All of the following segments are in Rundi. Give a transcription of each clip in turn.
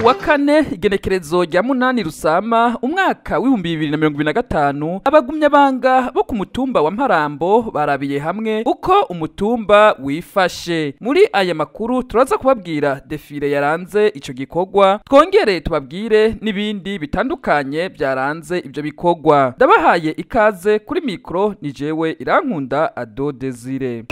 Wa kane igenekerezo rya 8 Rusama umwaka w'2025 abagumyabanga bo ku mutumba wa Mparambo barabiye hamwe uko umutumba wifashe. Muri aya makuru turaza kubabwira défilé yaranze ico gikorwa, twongere tubabwire n'ibindi bitandukanye byaranze ibyo bikorwa. Ndabahaye ikaze kuri micro, ni jewe Irankunda Ado Desire.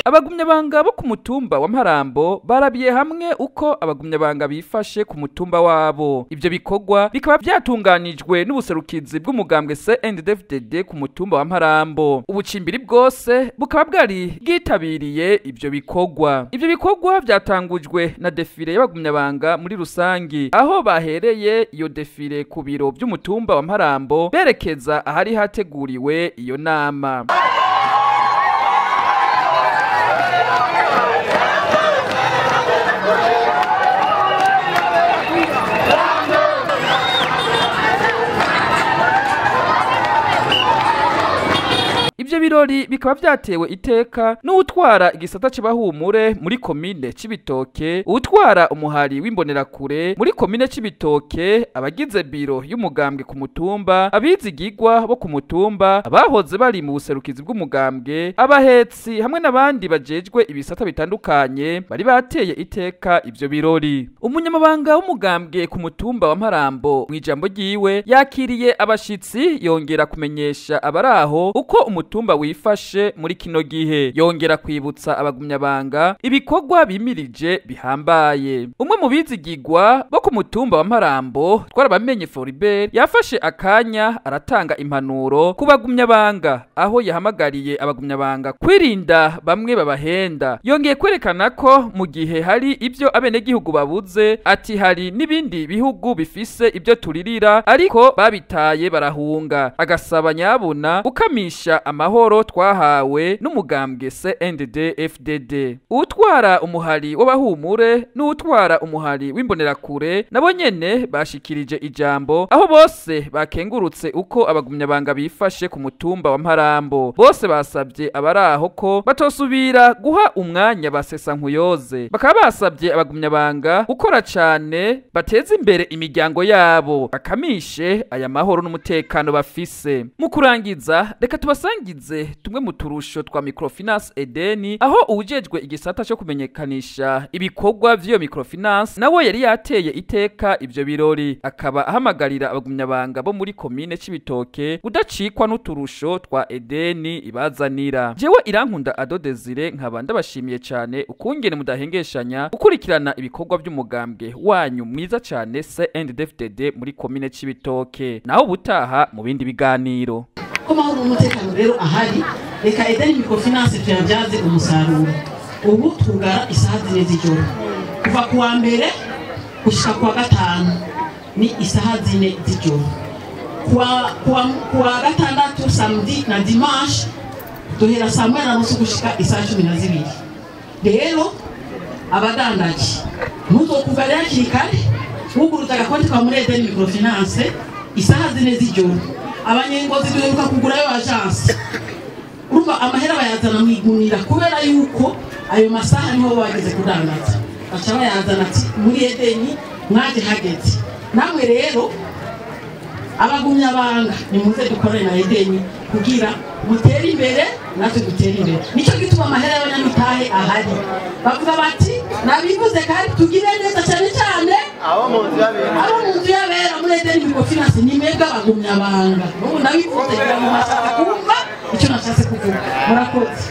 Abagumyabanga bo ku mutumba wa Mparambo barabiye hamwe uko abagumyabanga bifashe ku mutumba wabo. Ibyo bikorwa bikaba byatunganijwe n'ubuserukizi bw'umugambwe CNDD-FDD ku mutumba wa Mparambo. Ubucimbiri bwose bukaba bwari bwitabiriye ibyo bikorwa. Ibyo bikorwa byatangujwe na défilé y'abagumyabanga muri rusangi, aho bahereye iyo défilé ku biro by'umutumba wa Mparambo berekeza ahari hateguriwe iyo nama. Ibyo birori bikaba byatewe iteka n'utwara igisata c'ibahumure muri komine Cibitoke, utwara umuhari w'imbonerakure muri komine Cibitoke, abagize biro y'umugambwe ku mutumba, abizigigwa bo ku mutumba, abahoze bari mu buserukizi bw'umugambwe, abahetsi hamwe n'abandi bajejwe ibisata bitandukanye bari bateye iteka ibyo birori. Umunyamabanga w'umugambwe ku mutumba wa Mparambo mu ijambo ryiwe yakiriye abashitsi, yongera kumenyesha abaraho uko umutumba wifashe muri kino gihe, yongera kwibutsa abagumyabanga ibikorwa bimirije bihambaye. Umwe mu bizigigwa bo ku mutumba wa Mparambo twarabamenye Floribert yafashe akanya aratanga impanuro ku bagumyabanga, aho yahamagariye abagumyabanga kwirinda bamwe babahenda. Yongeye kwerekana ko mu gihe hari ibyo abenegihugu babuze, ati hari n'ibindi bihugu bifise ibyo turirira ariko babitaye barahunga, agasaba nyabuna gukamisha amahoro twahawe n'umugambwe CNDD-FDD. Utwara umuhari w'abahumure n'utwara umuhari w'imbonerakure nabo nyene bashikirije ijambo, aho bose bakengurutse uko abagumyabanga bifashe ku mutumba wa Mparambo. Bose basabye abaraho ko batosubira guha umwanya basesa nkuyoze, bakaba basabye abagumyabanga gukora cane bateze imbere imiryango yabo, bakamishe aya mahoro n'umutekano bafise. Mu kurangiza, reka tubasangize tumwe mu turusho twa microfinance Edeni, aho uwujejwe igisata cyo kumenyekanisha ibikorwa vy'iyo microfinance nawe yari yateye iteka ivyo birori, akaba ahamagarira abagumyabanga bo muri komine Cibitoke kudacikwa n'uturusho twa Edeni ibazanira. Jewe Irankunda Ado Desire nkaba ndabashimiye cane ukungene mudahengeshanya gukurikirana ibikorwa by'umugambwe wanyu mwiza cane CNDD-FDD muri komine Cibitoke. Naho ubutaha mu bindi biganiro. Ko mahoro n'umutekano rero ahari, reka Edeni Microfinance tuyabyaze umusaruro. Ubu twugara isaha 4 z'ijoro, kuva ku wa mbere gushika ku wa gatanu ni isaha 4 z'ijoro, kuwa gatandatu, samedi na dimanche duhera saa 1:30 gushika isaha 12. Rero abadandaji ntuzokugara hakiri kare, wuguruza agakonti ka muri Edeni Microfinance isaha 4 z'ijoro. Abanyengozi duheruka kugurayo agence, urumva amahera bayazana mu igunira, kubera yuko ayo masaha niho bageze kudandaza, baca bayazana ati muri Edeni mwaje hageze. Namwe rero abagumyabanga nimuze dukorane na Edeni kugira mutere imbere natwe dutere imbere. Nicyo gituma amahera y'abanyamitahe ahari, bavuga bati nabivuze kandi tugire neza cyane cyane abo mu nzu y'abera, abo mu nzu y'abera muri Edeni Microfinance ni mwebwe abagumyabanga. Ubu ndabivuze kugira ngo mwashaka kumva icyo nashatse kuvuga. Murakoze.